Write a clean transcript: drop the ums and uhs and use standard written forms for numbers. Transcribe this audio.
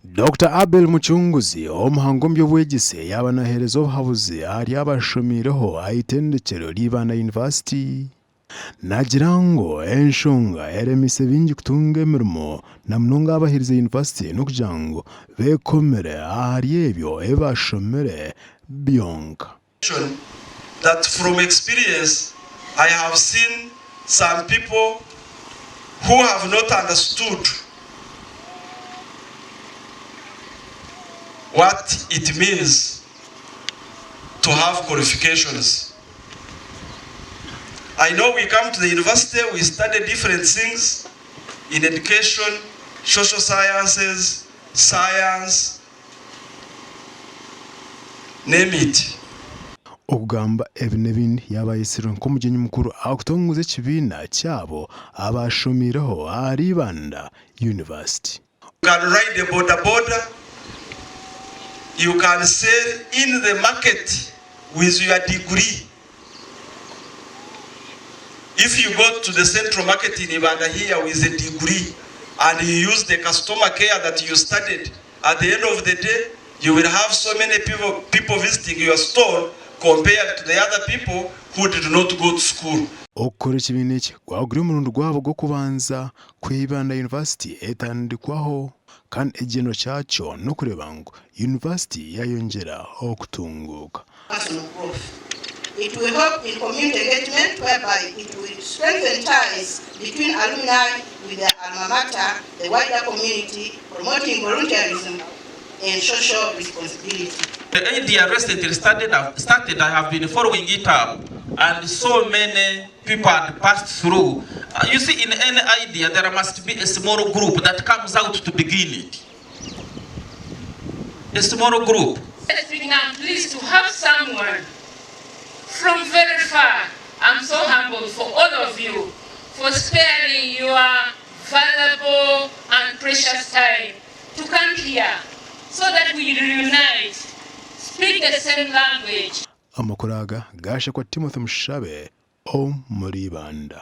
Dokita Abel Mucunguzi, omuhangu omu by'obwegyese yaaba naheereza obuhabuzi ahari abashomiireho aha itendekyero rya Ibanda University, naagira ngu enshonga eremeise baingi kutunga emirimo na munonga abaherize yunivasite n'okugira ngu beekomire ahari ebyo ebi bashomire byonka. That from experience I have seen some people who have not understood what it means to have qualifications. I know we come to the university, we study different things in education, social sciences, science, name it. Okugamba ebi n'ebindi yaaba ayetsirwe nk'omugyenyi mukuru aha kutongoza ekibiina kyabo abaashomiireho ahari Ibanda University. You can ride a boda boda, you can sell in the market with your degree. If you go to the central market in Ibanda here with a degree and you use the customer care that you studied, at the end of the day you will have so many people, people visiting your store compared to the other people who did not go to school. Okukora ekibiina eki gwaba guri omurundi gwabo gw'okubanza ku Ibanda University etandikwaho kandi ekigyendererwa kyakyo n'okureeba ngu yunivasite yayongyera okutunguuka. Personal growth. It will help in community engagement whereby it will strengthen ties between alumni with their alma mater, the wider community, promoting volunteerism and social responsibility. The idea recently started, started, I have been following it up, and so many people had passed through. You see, in any idea, there must be a small group that comes out to begin it. A small group. Speaking, I'm pleased to have someone from very far. I'm so humbled for all of you for sparing your valuable and precious time to come here so that we reunite, speak the same language. Amakuru aga gaashakwa Timothy Mushabe omuri Ibanda.